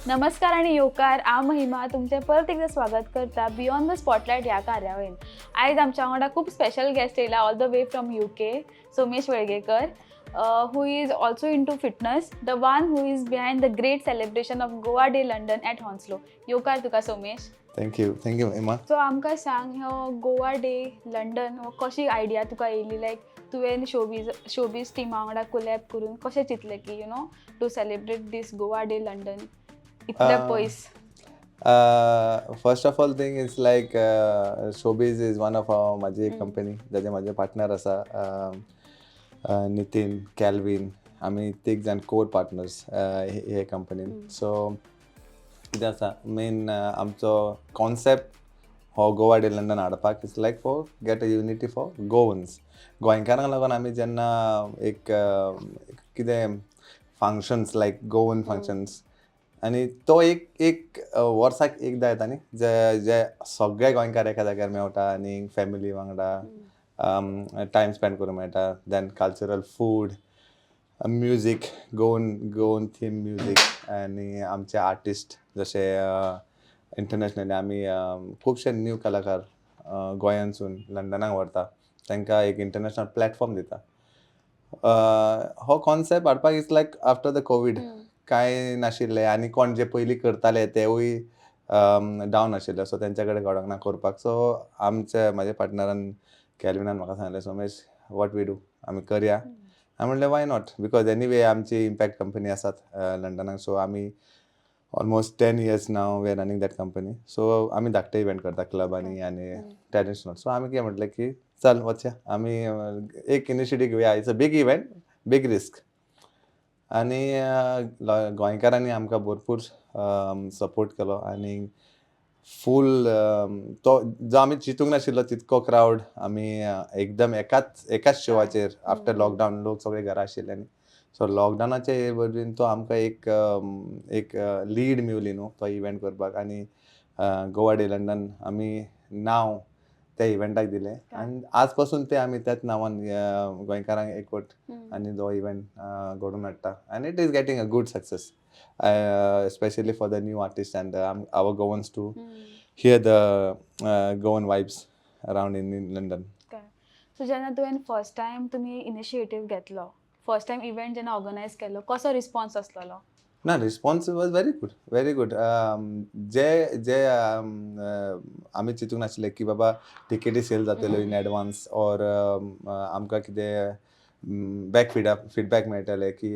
नमस्कार आणि येवकार. हांव महिमा, तुमचें परत एकदा स्वागत करता बियॉन्ड the spotlight ह्या कार्यावळीन. आयज आमच्या वांगडा खूब स्पेशल गेस्ट येयला, all the way from UK, Somesh Velgekar, who is also into fitness, the one who is behind the great celebration of Goa Day London at Hounslow. येवकार तुका Somesh. Thank you, thank you Mahima. So आमकां सांग, हो Goa day London हो कशी idea तुका येयली? लायक तुवें शोबीज टिमा वांगडा कोलॅब करून कशें चिंतलें की to celebrate this Goa Day London इतले पयस? First of all thing is like Showbiz is one of माझी एक कंपनी, जाचे माझे पार्टनर आसा नितीन, कॅल्विन. आमी तीग जाण कोर पार्टनर्स हे कंपनीन. सो कितें आसा, मेन आमचो कॉन्सेप्ट हो गोवा डे लंडन हाडपाक is like for get a unity for Goans. गोंयकारांक लागून आमी जेन्ना एक कितें फंक्शन्स, लायक गोवन फंक्शन्स, आनी तो एक एक वर्साक एकदां येता न्ही, जे जे सगळे गोंयकार एका जाग्यार मेवटा आनी फॅमिली वांगडा टायम स्पेंड करूंक मेळटा. Then cultural food, music, Goan theme music आनी आमचे आर्टिस्ट, जशे इंटरनॅशनली आमी खुबशे न्यू कलाकार गोंयांसून लंडनाक व्हरता, तांकां एक इंटरनॅशनल प्लॅटफॉर्म दिता. हो कॉन्सेप्ट हाडपाक is like after the Covid कांय नाशिल्लें आनी कोण जे पयलीं करताले तेवूय डावन आशिल्ले, सो तेंच्या कडेन घडोंक ना करपाक. सो आमचे म्हाज्या पार्टनरान कॅल्विनान म्हाका सांगलें, "सोमेश, what we do? आमी करया?" हांवें म्हणलें, "why not?" Because anyway आमची इम्पॅक्ट कंपनी आसात लंडनाक. सो आमी almost 10 years now we are running that company. So आमी धाकटे इव्हेंट करता क्लबांनी आनी ट्रेडिशनल. सो आमी कितें म्हटलें की चल वचया, आमी एक इनिशिएटीव घेवया. It's a big event, big risk. आनी गोंयकारांनी आमकां भरपूर सपोर्ट केलो आनी फूल तो जो आमी चिंतूंक नाशिल्लो तितको क्रावड आमी एकदम एकाच एकाच शोवाचेर. आफ्टर लॉकडावन लोक सगळे घरा आशिल्ले न्ही, सो लॉकडावनाचे हे वरवीं तो आमकां एक एक लीड मेवली न्हू तो इव्हेंट करपाक. आनी गोवा डे लंडन आमी नांव त्या इव्हेंटाक दिलें आनी आज पासून ते आमी त्याच नांवान गोंयकारांक एकवट आनी तो इव्हेंट घडोवन हाडटा आनी it is getting a good success, specially for the new artist and our Goans to hear the Goan vibes around in London. So जेन्ना तुवें फर्स्ट टायम तुमी इनिशिएटीव घेतलो, फर्स्ट टायम इव्हेंट जेन्ना ऑर्गनायज केलो, कसो रिस्पॉन्स आसलेलो? ना, response was very good, very good. जे जे आमी चिंतूंक नाशिल्ले की बाबा टिकेटी सेल जातल्यो इन एडवान्स ऑर आमकां कितें बॅक फिडबॅक मेळटले की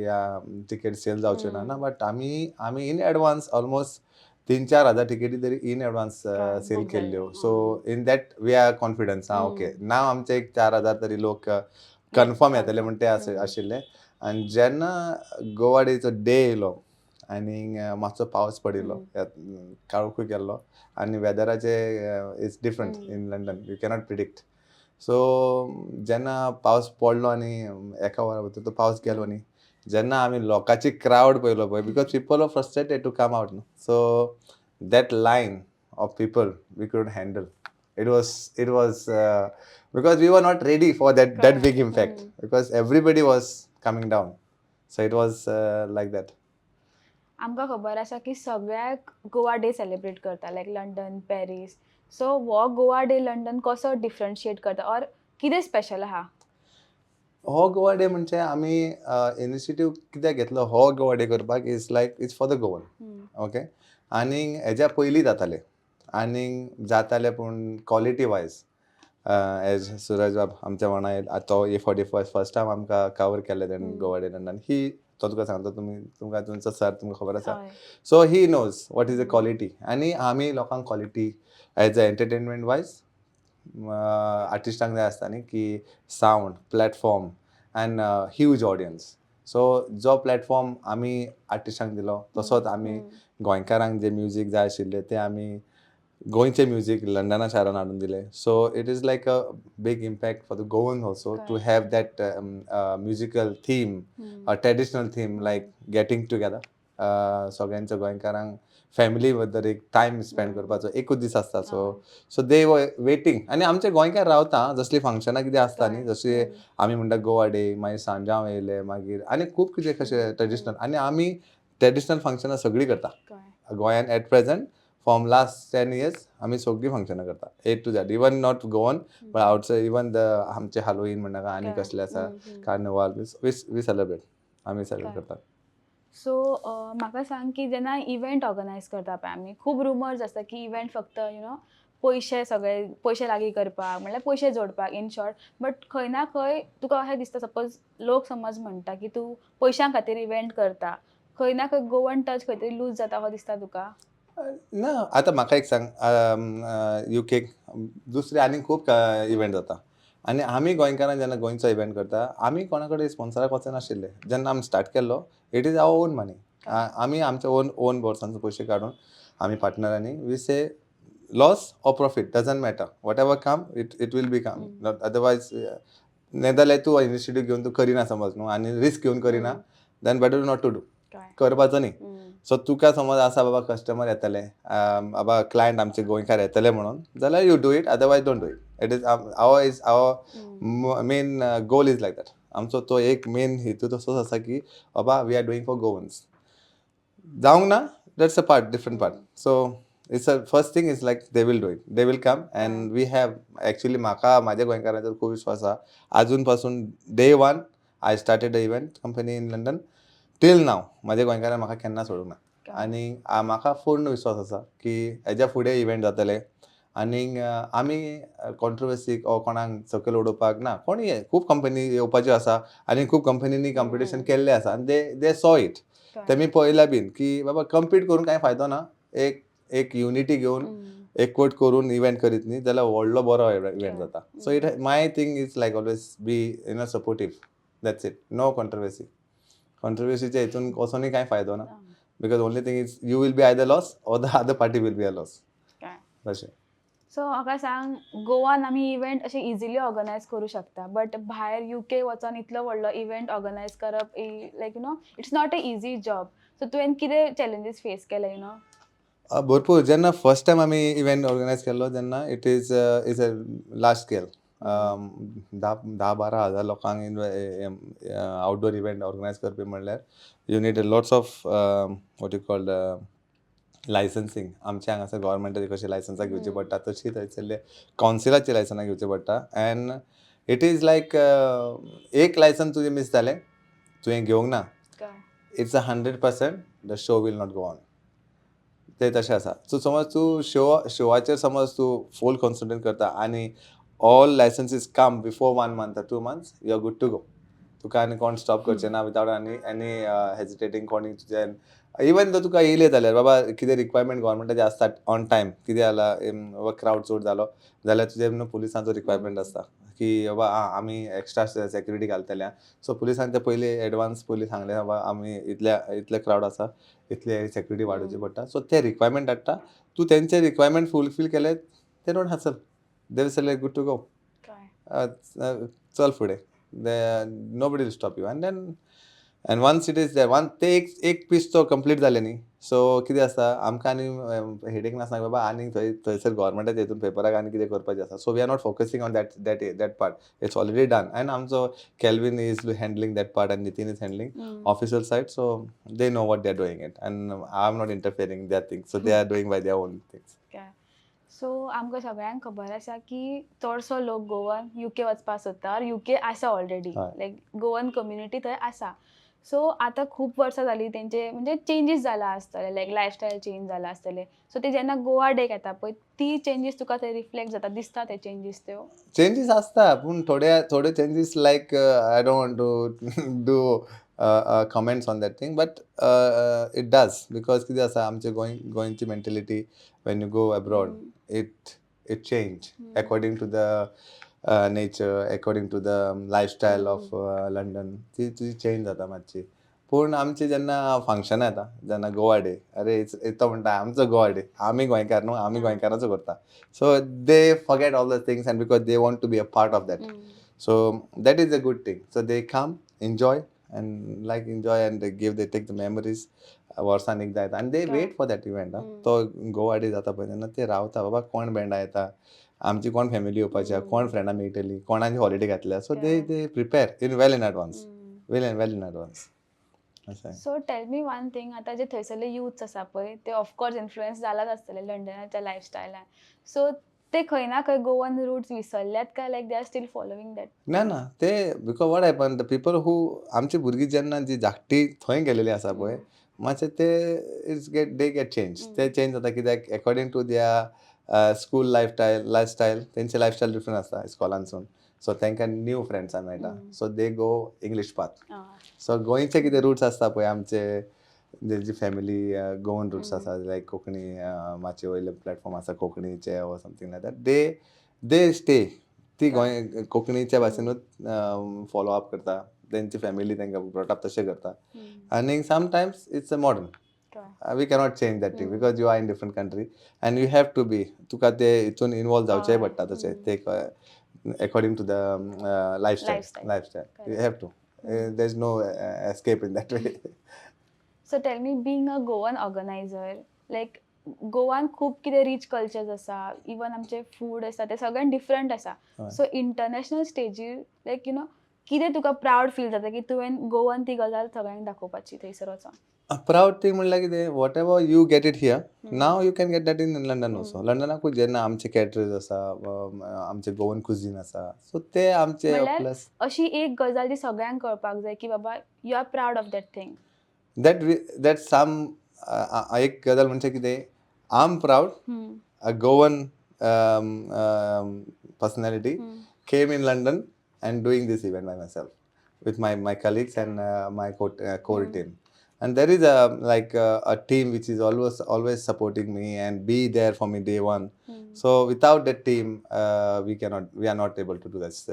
टिकेट सेल जावच्यो ना. ना, बट आमी इन एडवान्स ऑलमोस्ट 3-4 हजार टिकेटी तरी इन एडवान्स सेल book केल्ल्यो. जाल्यो. So in that we are confidence, आं ओके, ना, आमचे एक 4,000 तरी लोक कन्फर्म येतले म्हण ते आशिल्ले. आनी जेन्ना गोवा डेचो डे येयलो आनी मातसो पावस पडिल्लो, काळोखूय केल्लो आनी वेदराचे is different in London, you cannot predict. So जेन्ना पावस पडलो आनी एका वरा भितर तो पावस गेलो न्ही, जेन्ना आमी लोकांची क्रावड पळयलो पळय, because people are frustrated to come out न्हू, so that line of people we couldn't handle. It was because we were not ready for that big impact because everybody was coming down. So it was like that. आमकां खबर आसा की सगळ्याक Goa day celebrate करता, लायक London, Paris. So हो Goa day London कसो differentiate करता or कितें स्पेशल आहा? हो गोवा डे म्हणजे आमी इनिशिएटीव कित्याक घेतलो हो गोवा डे करपाक is like it's for the Goan, okay? आनी हेज्या पयलीं जाताले आनी जाताले, पूण क्वॉलिटी वायज, एज सुरज बाब आमच्या वांगडा तो हे for the first time आमकां कवर केल्ले तेणें गोवा डे लंडन. ही तो तुका सांगता, तुमी तुमकां तुमचो सर तुमकां खबर आसा. So he knows what is the quality. आनी आमी लोकांक quality as a entertainment wise आर्टिस्टांक जाय आसता न्ही की sound, platform and huge audience. So जो प्लॅटफॉर्म आमी आर्टिस्टांक दिलो, तसोच आमी गोंयकारांक जे म्युजीक जाय आशिल्लें तें आमी गोंयचें म्युजीक लंडना शारान हाडून दिलें. So it is like a big impact for the Goan also to have that musical theme, a traditional theme, like getting together सगळ्यांच्या गोंयकारांक फॅमिली बद्दल एक टायम स्पेंड करपाचो एकूच दीस आसता. So they waiting. आनी आमचे गोंयकार रावता, जसली फंक्शनां कितें आसता न्ही, जशी आमी म्हणटा गोवा डे, मागीर सांजांव येयले, मागीर आनी खूब कितें कशें ट्रेडिशनल. आनी आमी ट्रेडिशनल फंक्शनां सगळीं करता. गोंयान at present from last 10 years आमी सगळीं फंक्शनां करता A to Z, even not Goan but outside, even the आमचे हालोईन म्हणनाका आनी कसले आसा, कार्निवाल, we celebrate, आमी सेलिब्रेट करता. सो म्हाका सांग की जेन्ना इव्हेंट ऑर्गनायज करता पळय आमी, खूब रुमर्स आसता की इव्हेंट फक्त you know पयशे, सगळे पयशे लागीं करपाक, म्हणल्यार पयशे जोडपाक इन शॉर्ट. बट खंय ना खंय तुका अशें दिसता, सपोज लोक समज म्हणटा की तूं पयशां खातीर इव्हेंट करता, खंय ना खंय गोवन टच खंय तरी लूज जाता हो दिसता तुका? ना, आतां म्हाका एक सांग, युकेक दुसरे आनी खूब इव्हेंट जाता आनी आमी गोंयकारां जेन्ना गोंयचो इव्हेंट करता, आमी कोणा कडेन स्पॉन्सराक वचनाशिल्ले. जेन्ना आमी स्टार्ट केल्लो, it is our own money. आमी आमच्या ओन ओन बोर्सांचो पयशे काडून आमी पार्टनरांनी, we say loss or profit doesn't matter, whatever come, it will be come. Otherwise नाही तूं इनिशिएटीव घेवन तूं करिना समज न्हू आनी रिस्क घेवन करिना, then better not to do. कळ्ळें. करपाचो न्ही. सो तुका समज आसा बाबा कस्टमर येतले, बाबा क्लायंट आमचे गोंयकार येतले म्हणून जाल्यार you do it, otherwise don't do it. It is our main goal is like that. आमचो तो एक मेन हेतू तसोच आसा की बाबा we are doing for Goans. जावंक ना, that's a part, different part. So it's a first thing is like they will do it, they will come and we have actually म्हाका म्हाज्या गोंयकारांचेर खूब विश्वास आसा. आजून पासून day one I started a event company in London till now, म्हाज्या गोंयकारान म्हाका केन्ना सोडूंक ना आनी म्हाका पूर्ण विश्वास आसा की हेज्या फुडें इव्हेंट जातले. आनीक आमी कॉन्ट्रोवर्सीक ओ कोणाक सकयल उडोवपाक ना. कोणी खूब कंपनी येवपाच्यो आसा आनी खूब कंपनींनी कॉम्पिटिशन केल्लें आसा आनी they saw it. तेमी पळयलां बीन की बाबा कम्पीट करून कांय फायदो ना, एक एक युनिटी घेवन एकवट करून इव्हेंट करीत न्ही जाल्यार व्हडलो बरो इव्हेंट जाता. So it my thing is like always be supportive, that's it, no controversy. कॉन्ट्रोवर्सीच्या हितून वचोनूय कांय फायदो ना, because only thing is you will be either loss or the other party will be a loss. तशें. So म्हाका सांग, गोवान आमी event अशे easily organise करूं शकता, बट भायर युके वचोन इतलो व्हडलो इव्हेंट ऑर्गनायज करप, like it's not a easy job. So तुवें कितें चॅलेंजीस फेस केले you know? भरपूर. जेन्ना फर्स्ट टायम आमी इव्हेंट ऑर्गनायज केल्लो तेन्ना it is a large scale, 10-12 हजार लोकांक आउटडोर इव्हेंट ऑर्गनायज करपी म्हणल्यार you need lots of what you called licensing. आमच्या हांगासर गव्हर्मेंटाची कशी लायसन्सां घेवची पडटा, तशी थंयसरले कावन्सिलाची लायसनां घेवची पडटा. एंड it is like एक लायसन तुजें मीस जालें, तुवें घेवंक ना, it's a 100% the show will not go on. ते तशें आसा. सो समज तूं शोवाचेर समज तूं फूल कॉन्सन्ट्रेट करता आनी all licenses come before one month, 2 months, you are good to go. तुका आनी कोण स्टॉप करचे ना विदाउट आनी एनी हेजिटेटींग. कोणी तुज्यान इवन जर तुका येयले जाल्यार बाबा कितें रिक्वायरमेंट गव्हर्मेंटाचे आसता ऑन टायम, कितें जाला, क्रावड चड जालो जाल्यार तुजे न्हू पुलिसांचो रिक्वायरमेंट आसता की बाबा आं आमी एक्स्ट्रा सेक्युरिटी घालतले आं. सो पुलिसान ते पयलीं एडवान्स पयलीं सांगले, बाबा आमी इतल्या इतले क्रावड आसा, इतले सेक्युरिटी वाडोवची पडटा. सो ते रिक्वायरमेंट हाडटा, तूं तेंचे रिक्वायरमेंट फुलफील केले, ते don't hassle, they say like good to go, चल फुडें, nobody will stop you. And then and once it is there, one ते एक एक पीस तो कंप्लीट जालें न्ही, सो कितें आसता, आमकां आनी हेडेक नासता बाबा आनी थंय थंयसर गव्हर्मेंटाच्या हितून पेपराक आनी कितें करपाचें आसा. So we are not focusing on that part, it's already done. And आमचो Kelvin is handling that part and Nitin is handling official side, so they know what they are doing it and I am not interfering their things, so they are doing by their own things. So आमकां सगळ्यांक खबर आसा की चडसो लोक Goan UK वचपाक सोदता, UK आसा ऑलरेडी, लायक गोवन कम्युनिटी थंय आसा. सो आतां खूब वर्सां जालीं, तेंचे म्हणजे चेंजीस जाला आसतले, लायक लायफस्टायल चेंज जाला आसतले. सो ते जेन्ना गोवा डेक येता पळय, ती चेंजीस तुका थंय रिफ्लेक्ट जाता, दिसता ते चेंजीस त्यो? चेंजीस आसता, पूण थोडे थोडे changes, like I don't want to do comments on that thing, but it does, because कितें आसा, आमचे गोंय गोंयची mentality when you go abroad, it change according to the nature, according to the lifestyle of London. ती तुजी change जाता मातशी. पूण आमचे जेन्ना फंक्शनां येता, जेन्ना गोवा डे, अरे तो म्हणटा आमचो गोवा डे, आमी गोंयकार न्हू, आमी गोंयकाराचो करता. So they forget all the things and because they want to be a part of that. So that is a good thing. So they come, enjoy and like enjoy and they give they take the memories. वर्सान एकदां येता आनी they wait for that event. तो Goa day जाता पळय, तेन्ना ते रावता, बाबा कोण बँडा येता, आमची कोण फॅमिली येवपाची आहा, कोण फ्रेंडां मेळटली, कोणाची हॉलिडे घातल्या. So they they prepare in well in advance, well and well in advance. अशें. So tell me one thing, आतां जे थंयसरले युथ्स आसा पळय, ते ऑफकोर्स इन्फ्लुयन्स जालाच आसतले लंडनाच्या लायफस्टायलान. सो ते खंय ना खंय गोवन रुट्स विसरल्यात काय like they are still following that? ना ना, ते because what happen, the people who आमची भुरगीं जेन्ना जी धाकटी थंय गेलेली आसा पळय, मातशे ते it's get they get change. ते चेंज जाता कित्याक according to their school lifestyle, तेंचे लायफस्टायल डिफरंट आसता इस्कॉलानसून. सो तांकां न्यू फ्रेंड्सां मेळटा, so they go English path. So गोंयचे कितें रुट्स आसता पळय, आमचे जी फॅमिली गोवन रुट्स आसा, लायक कोंकणी माचये वयले प्लॅटफॉर्म आसा कोंकणीचे or something like that, they stay. ती गोंय कोंकणीच्या भाशेनूच फॉलो अप करता. तेंची फॅमिली तांकां ब्रॉट अप तशें करता. आनी sometimes it's a modern, we cannot change that thing because you are in different country and you have to be, तुका ते हितून इनवॉल्व जावचेंय पडटा तशें. ते according to the lifestyle. Lifestyle. Lifestyle you Correct. Have to, there is no escape in that way. So tell me, being a Goan organizer, like Goan खूब कितें rich cultures आसा, even आमचे फूड आसा, ते सगळें डिफरंट आसा. So international स्टेजीर लायक you know कितें तुका प्रावड फील जाता की तुवें गोवन ती गजाल सगळ्यांक दाखोवपाची थंयसर वचोन? प्रावड थिंग म्हणल्यार कितें, whatever you get it here, now you can get that in London also. लंडनाकूय जेन्ना आमचे कॅटरर्स आसा, आमचे गोवन कुझीन आसा, सो ते आमचे म्हणल्यार प्लस अशी एक गजाल जी सगळ्यांक कळपाक जाय की बाबा, you are proud of that thing. That some एक गजाल म्हणजे कितें, I am proud a Goan personality came in London and doing this event by myself with my colleagues and my core team. And there is a like a team which is always always supporting me and be there for me day one. So without that team, we are not able to do this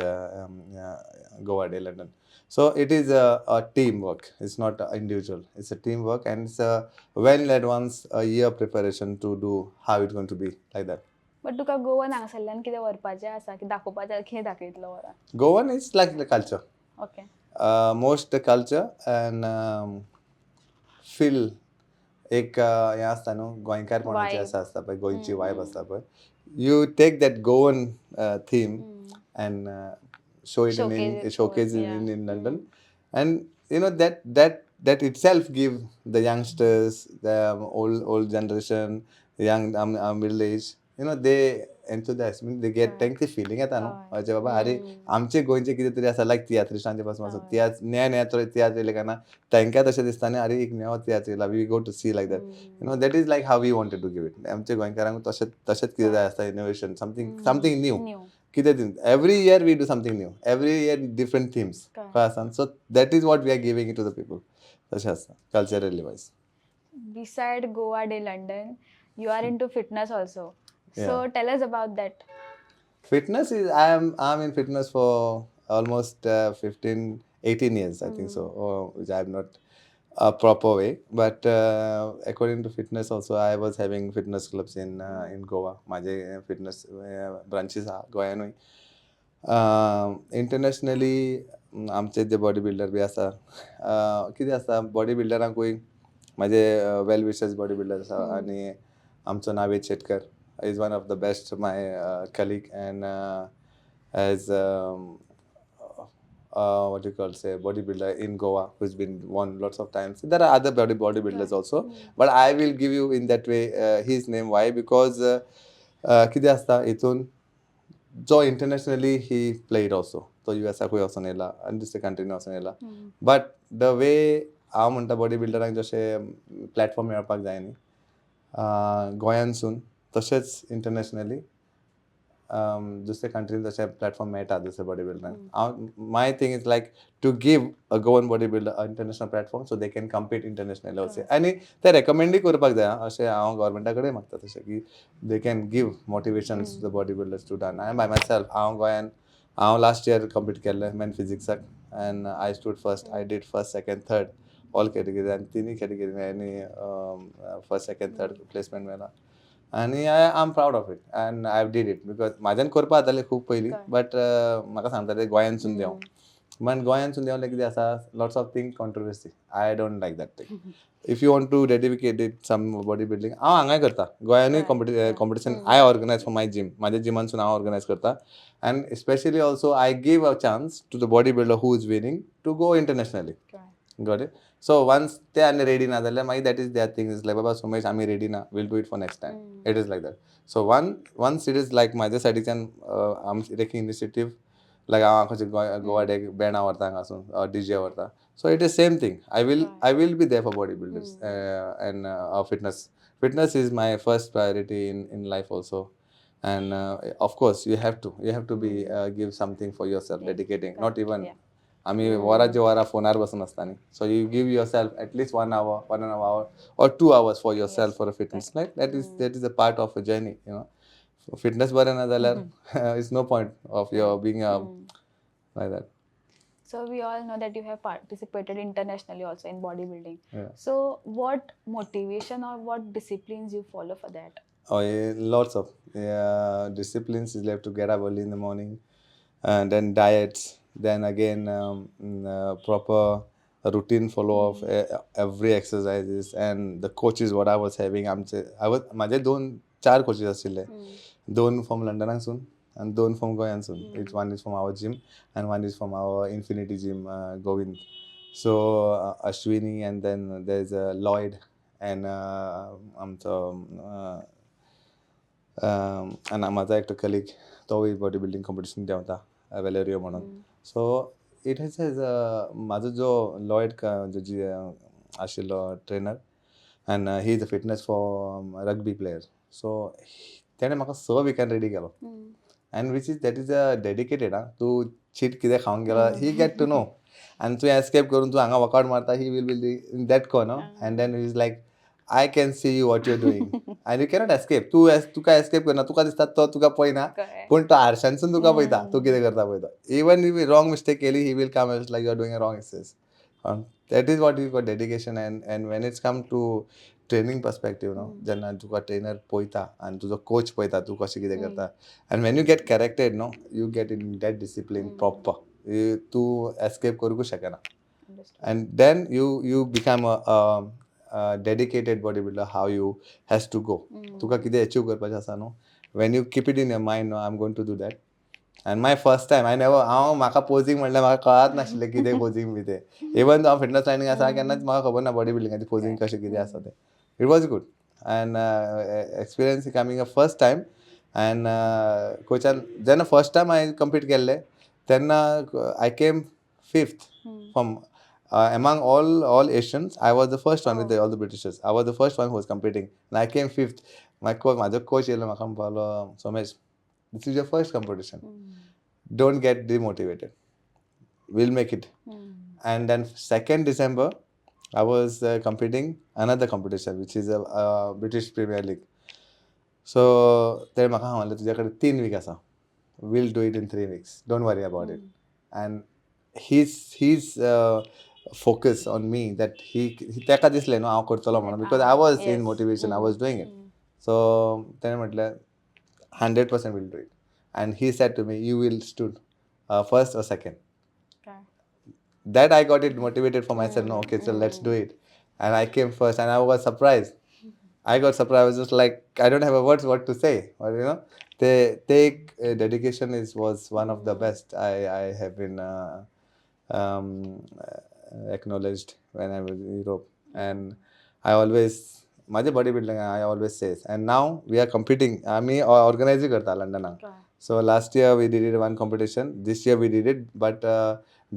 Goa Day London. So it is a teamwork. It's not a individual. It's a teamwork and it's a well in advance a year preparation to do how it's going to be like that. But तुका Goan हांगासरल्यान कितें व्हरपाचें आसा की दाखोवपाचें आसा, कितें दाखयतलो व्हरोन? Goan is like the culture. Most the culture and feel एक हें आसता न्हू, गोंयकारपणाचें Vibe. आसा आसता पळय, गोंयची वायब आसता पळय. You take that Goan theme and show it in Showcase it showcase forth, in in London and you know that itself give the youngsters, the old generation, young, middle age, they enthusiasm they get. तांकां ती feeling येता न्हू, अशें बाबा, अरे, आमचे गोंयचे कितें तरी आसा, लायक तियात्रिस्टांचे पासून आसा. तियात्र नया नया तियात्र येयले कारणान तांकां तशें दिसता न्ही, अरे, एक नवो तियात्र येयला, we go to see like that. That is like how we wanted to give it. आमच्या गोंयकारांक तशें तशेंच कितें जाय आसता, innovation, something something new. New. कितें, every year we do something new, every year different themes. कळ्ळें आसा? So that is what we are giving to the people. तशें आसता culturally wise. Beside Goa Day London, you are into fitness also. So tell us about that. Fitness is, I'm in fitness for almost 15 18 years, I think so, which I'm not a proper way, but according to fitness also, I was having fitness clubs in Goa. माझे fitness branches आहा गोंयानूय. Internationally आमचे जे body builder बी आसा, कितें आसता, body बिल्डरांकूय माझे वेल wishers body builder आसा. आनी आमचो Naved Shetkar is one of the best, my colleague, and as what you call say bodybuilder in Goa who's been won lots of times. There are other bodybuilders also, but I will give you in that way his name. Why? Because कितें आसता हितून जो internationally he played also, तो युएसाकूय वचोन येयला आनी दुसऱ्या कंट्रीन वचोन येयला. बट the way हांव म्हणटा, बॉडी बिल्डरांक जशें प्लॅटफॉर्म मेळपाक जाय न्ही गोंयानसून, तशेंच इंटरनॅशनली दुसऱ्या कंट्रीन तशें प्लॅटफॉर्म मेळटा दुसऱ्या बॉडी बिल्डरांक. हांव my thing is like to give a Goan body builder international platform so they can compete internationally also. आनी ते रेकमेंडूय करपाक जाय आं, अशें हांव गव्हर्मेंटा कडेन मागता तशें की they can give motivation to the body builders to done. I by myself, हांव गोंयान हांव लास्ट इयर कंपीट केल्लें main फिजिक्साक and I stood first. I did first, second, third, all category आनी तिनूय कॅटेगरी आनी फर्स्ट, सेकंड, थर्ड प्लेसमेंट मेळ्ळा आनी I am proud of it and I did it because म्हाज्यान करपा जातालें खूब पयलीं. बट म्हाका सांगताले गोंयानसून देंव. बट गोंयानसून देंवलें कितें आसा, lots of thing controversy. I don't like that thing. If you want to dedicate it some body building, हांव हांगाय करता, गोंयानूय competition I organize for my gym. म्हाज्या जिमानसून हांव ऑर्गनायज करता and specially also I give a chance to the body builder who is winning to go internationally. Got it? So once ते आनी ready ना जाल्यार मागीर that is their thing is like, बाबा सोमेश, आमी रेडी ना, we'll do it for next time. It is like that. So one once it is like म्हाज्या सायडीच्यान आम टेकींग इनिशिएटीव, लायक हांव खंयचे गोंय गोवा डे बँडा व्हरता, हांगासून डीजे व्हरता. So it is same thing. I will be there for body builders and fitness. Fitness is my first priority in life also, and of course you have to be give something for yourself, dedicating not even आमी वराचे वरां फोनार बसून आसता न्ही. So you give yourself at least one hour, one and hour or 2 hours for yourself for a fitness. Like that is a part of a journey. Fitness बरें ना जाल्यार it's no point of your being like that. So we all know that you have participated internationally also in bodybuilding. Yeah. So what motivation or what disciplines you follow for that? Oh, yeah, lots of, yeah, disciplines is like to get up early in the morning, and then diets. Then again, proper routine follow of every exercises and the coaches what I was having. आमचे I was माझे दोन चार coaches आशिल्ले, दोन from लंडनासून आनी दोन from गोंयांसून. It's one is from our gym and one is from our Infinity Gym, Govind. So Ashwini and then there is Lloyd and आमचो आनी म्हाजो एकटो कलीग, तोवूय बॉडी बिल्डींग कॉम्पिटिशन देंवता, वेलेरियो म्हणून. सो it has has म्हाजो जो Lloyd जो जी आशिल्लो trainer and he is a fitness for rugby player, so तेणें म्हाका स विकान रेडी केलो and which is that is a dedicated. आं, तूं चीट कितें खावंक गेलो, he get to know आनी तुवें एस्केप करून तूं हांगा वर्कआउट मारता, he will be in that corner and then is like, "I can see you what you doing and you cannot escape." तूं तुका एस्केप करना, तुका दिसता तो तुका पळयना, पूण तो आरशांसून तुका पळयता, तूं कितें करता पळयता. इवन if wrong mistake केली, he will come like, "You are doing a wrong exercise." That is what you got dedication. And when it's come to training perspective न्हू, जेन्ना तुका ट्रेनर पळयता आनी तुजो कोच पळयता तूं कशें कितें करता and when you get corrected न्हू, you get in that discipline proper. तूं एस्केप करूंकूच शकना. Understood. And then you become a dedicated bodybuilder, how you has to go. तुका कितें अचीव करपाचें आसा न्हू, when you keep it in your mind न्हू, I am going to do that. And my first time, I never, हांव म्हाका पोझींग म्हणल्यार म्हाका कळत नाशिल्लें कितें पोझींग बी तें. इवन हांव फिटनस लायनीक आसा, केन्नाच म्हाका खबर ना बॉडी बिल्डिंगाची पोझींग कशें कितें आसा तें. It was good and experience coming a first time. And कोचान जेन्ना फर्स्ट टायम हांवें कंपीट केल्लें तेन्ना I came fifth from among all Asians. I was the first one with all the Britishers. I was the first one who was competing and I came fifth. My coach, म्हाजो coach येयलो, म्हाका म्हणपालो, "Somesh, this is your first competition. Don't get demotivated. We'll make it." And then 2nd December, I was competing another competition, which is a British Premier League. So ते म्हाका सांगलें, तुज्या कडेन 3 week आसा, we'll do it in 3 weeks, don't worry about it. And his focus on me that he ताका दिसलें न्हू हांव करतलो म्हणून, because I was in motivation, I was doing it. So तेणें म्हटलें, "100% we'll do it." And he said to me, "You will stood first or second." That I got it motivated for myself. No, okay, so let's do it. And I came first, and I was surprised. I got surprised. I was just like, I don't have a words what to say. Or they take dedication is was one of the best I have been acknowledged when I was in Europe, and I always माझे body building I always says, and now we are competing. आमी ऑर्गनायजूय करता लंडनाक. So last year we did it one competition. This year we did it, but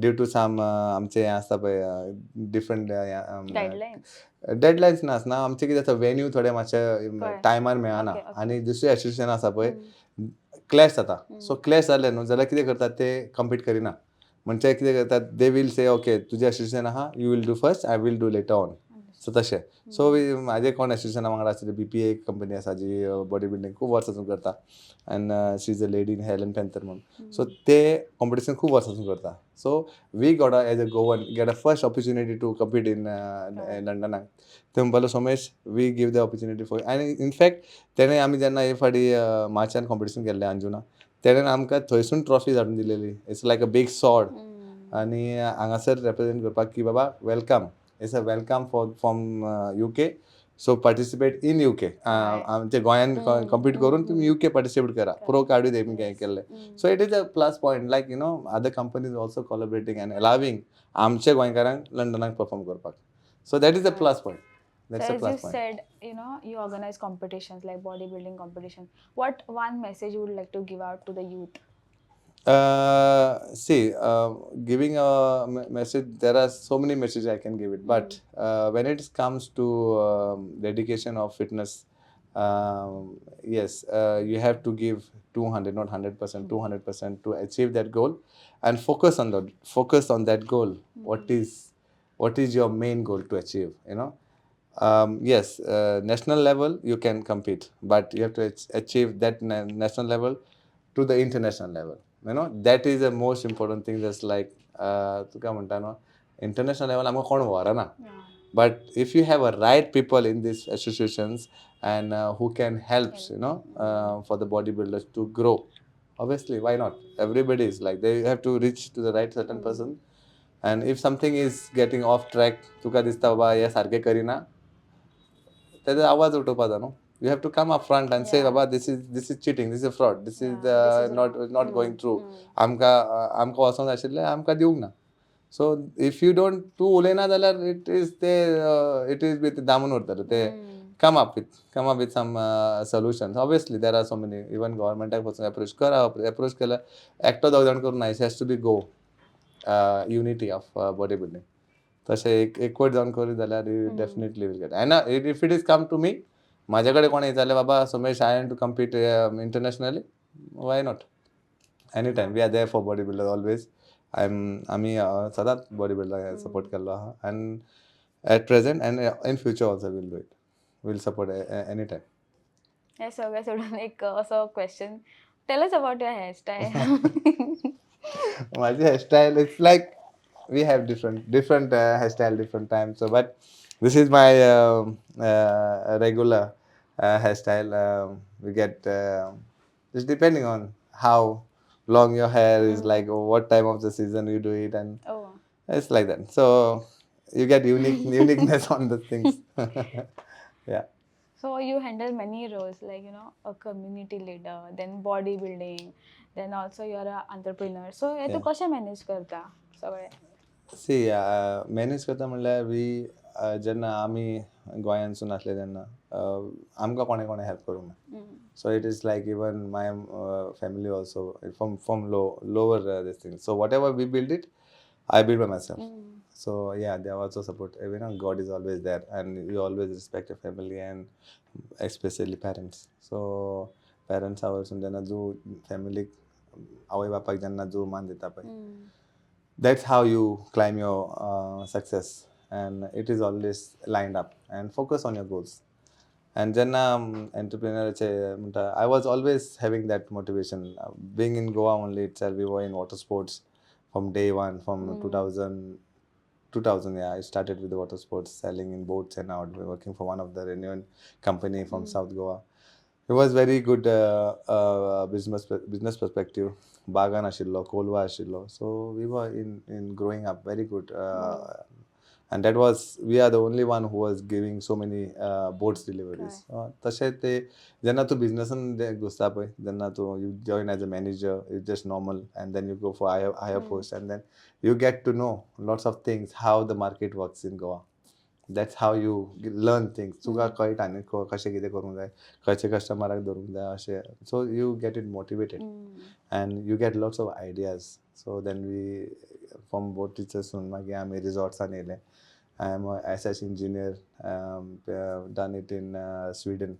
due to some आमचे हें आसता पळय different guidelines. डेडलायन्स नासना, आमचे कितें आसा, वेन्यू थोडे मातशे कळ्ळें. टायमार मेळना आनी दुसरे एसोसिएशन आसा पळय, क्लॅश जाता. सो क्लॅश जाले न्हू जाल्यार कितें करतात, ते कंपीट करिना. म्हणजे कितें करतात, they will say, "okay, तुजें एसोसिएशन आहा, you will do first, I will do later on." So तशें. सो म्हाजे कोण एसोसिएशना वांगडा आसले, बीपीए एक कंपनी आसा जी बॉडी बिल्डींग खूब वर्सां सावन करता and she is a lady Helen Panther म्हणून. सो ते कॉम्पिटिशन खूब वर्सां सावन करता. So we got a as a Goan get a first opportunity to compete in लंडनाक. ते म्हणपालो, "Somesh, we give the opportunity for." आनी इनफॅक्ट तेणें आमी जेन्ना हे फावटी मार्चान कॉम्पिटिशन केल्लें अंजुना, तेणें आमकां थंयसून ट्रॉफी हाडून दिलेली. It's like a big sword. आनी हांगासर रिप्रेझेंट करपाक की बाबा, welcome, it's a welcome for from UK, so participate in UK. आमच्या गोंयान कंपीट करून तुमी युके पार्टिसिपेट करा. प्रो कार्डूय तेमी केल्ले. So it is a plus point, like other companies also collaborating and allowing आमच्या गोंयकारांक लंडनाक परफॉर्म करपाक. So that is a plus point. That's So a as you plus point. said, you organize competitions like bodybuilding competition. What one message you would like to give out to the youth? See, giving a message, there are so many messages I can give it, but when it comes to dedication of fitness, yes, you have to give 200, not 100%, 200% to achieve that goal, and focus on that goal. What is your main goal to achieve? Yes, national level you can compete, but you have to achieve that national level to the international level. That is the most important thing. That's like तुका म्हणटा न्हू, international level आमकां कोण व्हरना, but if you have a right people in these associations and who can help for the bodybuilders to grow, obviously why not? Everybody is like, they have to reach to the right certain person, and if something is getting off track, तुका दिसता बाबा हे सारकें करिना, तेजो आवाज उठोवपा जाय न्हू. You have to come up front and say, "Baba, this is cheating, this is fraud, this is This is not wrong. Not going through." आमकां वचोंक जाय आशिल्लें, आमकां दिवंक ना. सो if you don't, तूं उलयना जाल्यार it is ते it is with दामून उरतले ते. Come up with some solutions. Obviously there are so many, even गव्हर्मेंटाक पासून एप्रोच करा. एप्रोच केल्यार एकटो दोग जाण करूं ना, it has to be go unity of body building. तशें एक एकवट जावन करीत जाल्यार you definitely will get. And if it is come to me, म्हाजे कडेन कोणें विचारलें, "बाबा Somesh, I am to compete internationally," why not? Any time we are there for body builder always. I am आमी सदांच बॉडी बिल्डर सपोर्ट केल्लो आहा, and at present and in future also we'll do it, we'll support any time. हे सगळें सोडून एक असो question, tell us about your hairstyle. माझी hairstyle, it's like we have different different hairstyle different times. So, but this is my regular hairstyle. We get just depending on how long your hair is, like what time of the season you do it, and oh it's like that. So you get uniqueness on the things. Yeah. So you handle many roles, like a community leader, then bodybuilding, then also you're a entrepreneur. So हे तू कशें manage करता सगळें? C, manage करता म्हणल्यार we जेन्ना आमी गोंयांसून आसले तेन्ना आमकां कोणें कोणें हेल्प करूंक ना. So it is like even my family also from lower this thing. So whatever we build it, I build by myself. So yeah, देवाचो support, God is always there, and you always respect your family and especially parents. So पेरंट्सा वरसून जेन्ना जो फॅमिलीक, आवय बापायक जेन्ना जो मान दिता पळय, that's how you climb your success, and it is always lined up, and focus on your goals. And जेन्ना एंटरप्रिनराचे म्हणटा, I was always having that motivation. Being in Goa only itself, we were in water sports from day one, from 2000 2000. Yeah, I started with the water sports, selling in boats and out, working for one of the renowned company from South Goa. It was very good business perspective. बागान आशिल्लो, कोलवा आशिल्लो. So we were in growing up very good, and that was, we are the only one who was giving so many boats deliveries. तशें ते जेन्ना तूं बिजनसान घुसता पळय, जेन्ना तूं you join as a manager, you just normal, and then you go for higher post, and then you get to know lots of things, how the market works in Goa. That's how you learn things. तुका कळटा न्ही कशें कितें करूंक जाय, खंयचे कस्टमराक धरूंक जाय अशें. So you get it motivated and you get lots of ideas. So then we from बोटीच्यासून मागीर आमी रिजॉर्ट्सान येयले. I am a SS engineer, done it in Sweden.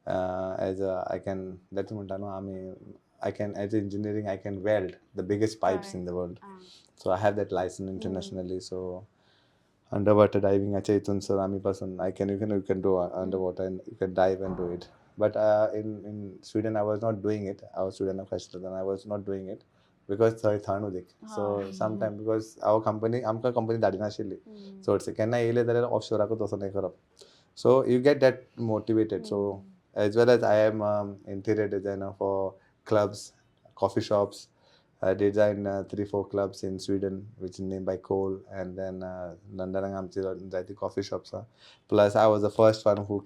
As I can, that's म्हणटा न्हू आमी, I can, as engineering, I can weld the biggest pipes in the world. So I have that license internationally. So underwater diving हितून sir आमी पासून I can you can do underwater and you can dive and do it. But in Sweden I was not doing it. I was स्विडनाक आशिल्लो तेन्ना I was not doing it because थंय थंड उदीक. So sometime because our company, आमकां company धाडिनाशिल्ली चडशे. केन्ना येयले जाल्यार ऑफशोराकूच वचोन हें करप. So you get that motivated. So as well as I am interior designer for clubs, coffee shops. I designed three, four clubs in Sweden, which is named by Cole, and then London आमची जायती coffee shops आहा. Plus, I was the first one who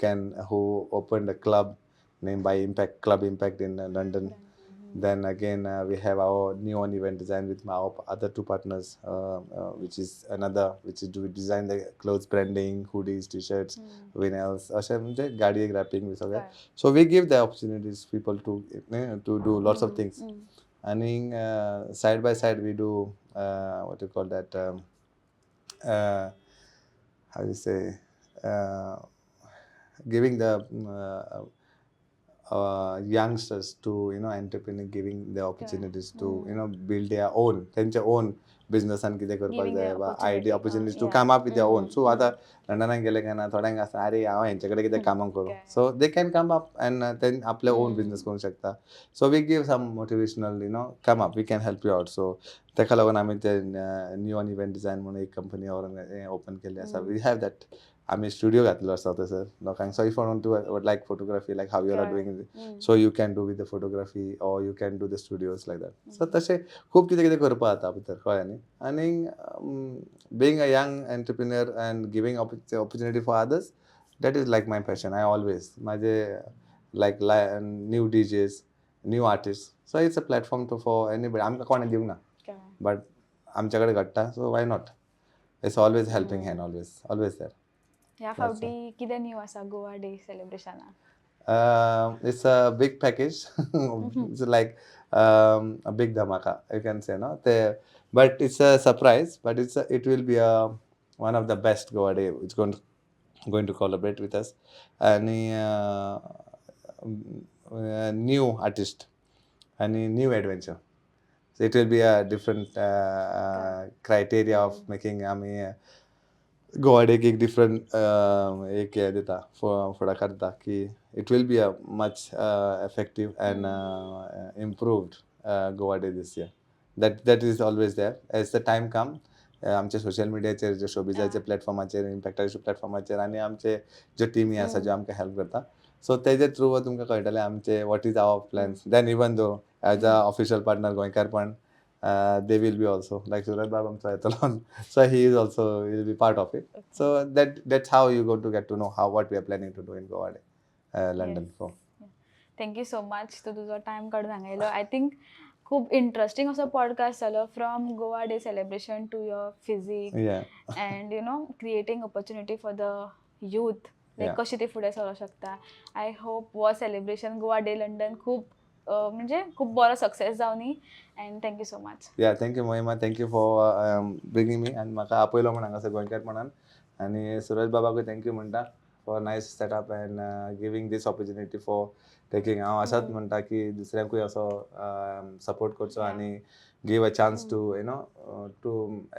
opened a club named by Impact, Club Impact in London. Then again, we have our Neon Event Design with our other two partners, which is another, which is do we design the clothes branding, hoodies, t-shirts, vinyls, अशें म्हणजे गाडयेक wrapping बी सगळें. So we give the opportunities people to do lots of things. आणि side by side we do what you call that, how you say, giving the youngsters to entrepreneur, giving the opportunities to build their own, त्यांचे own बिझनेसान कितें करपाक Giving जाय the वा opportunity, idea, opportunities to come up with their own. So आतां लंडनाक गेले काय ना, थोड्यांक आसता, अरे हांव हेंचे कडेन कितें कामां करूं. So they can come up and then आपले ओन बिझनस करूंक शकता. So we give some motivational, come up, we can help you out. So ताका लागून आमी ते न्यू इव्हेंट डिझायन म्हणून एक कंपनी ओपन केल्ली आसा. We have that, आमी स्टुडिओ घातलेलो आसा थंयसर लोकांक. So if want to like photography, like how you are doing, so you can do with the photography or you can do the studios like that. So तशें खूब कितें कितें करपाक जाता भितर, कळ्ळें न्ही? आनी being a young entrepreneur and giving opportunity for others, that is like my passion. I always म्हाजे like new DJs, new artist, so it's a platform to for anybody. आमकां कोणें दिवंक ना, बट आमच्या कडेन घडटा, so why not? It's always helping hand, always, always there. ह्या फावटी कितें न्यू आसा गोवा डे सेलिब्रेशनाक? It's a big package. It's like a big dhamaka, you can say, no? But it's a surprise. But it will be a one of the best Goa Day. It's going to collaborate with us. And new artist and new adventure. So it will be a different criteria of making. आमी गोवा डेक एक different एक हें दिता, फुडाकार दिता की it will be a much effective and improved Goa Day this year. That is always there. As the time come, आमचे सोशल मिडियाचेर, जे शोबिजाचे प्लॅटफॉर्माचेर, इम्पॅक्टाच्या प्लॅटफॉर्माचेर आनी आमचे ज्यो टिमी आसा, ज्यो आमकां हेल्प करता, सो तेजे थ्रू तुमकां कळटलें आमचे what is our plans. Then even though as a official partner गोंयकारपण, they will be also like Suraj बाब आमचो येतलो, so he is also will be part of it. So that's how you go to get to know how what we are planning to do in Goa Day London for. Thank you so much, तूं तुजो time काडून हांगा येयलो. I think खूब interesting असो podcast जालो, from Goa Day celebration to your physique and creating opportunity for the youth, like कशी ती फुडें सरोंक शकता. I hope हो सेलिब्रेशन गोवा डे लंडन खूब म्हणजे खूब बरो success जावनी, and thank you so much. Yeah, thank you, Mahima. Thank you for bringing me आनी म्हाका आपयलो म्हण हांगासर गोंयकारपणान. आनी सुरज बाबाकूय thank you म्हणटा for nice setup and giving this opportunity for taking. हांव असाच म्हणटा की दुसऱ्यांकूय असो सपोर्ट करचो आनी give a chance to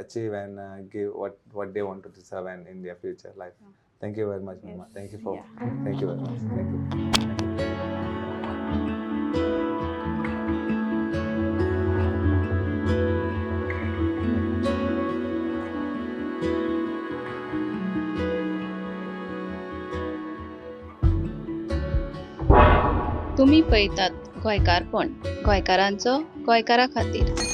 achieve and give what they want to deserve and in their future life. Thank you very much, Mahima. Thank you for Thank you very much. Thank you. तुमी पळयतात गोंयकारपण, गोंयकारांचो गोंयकारा खातीर.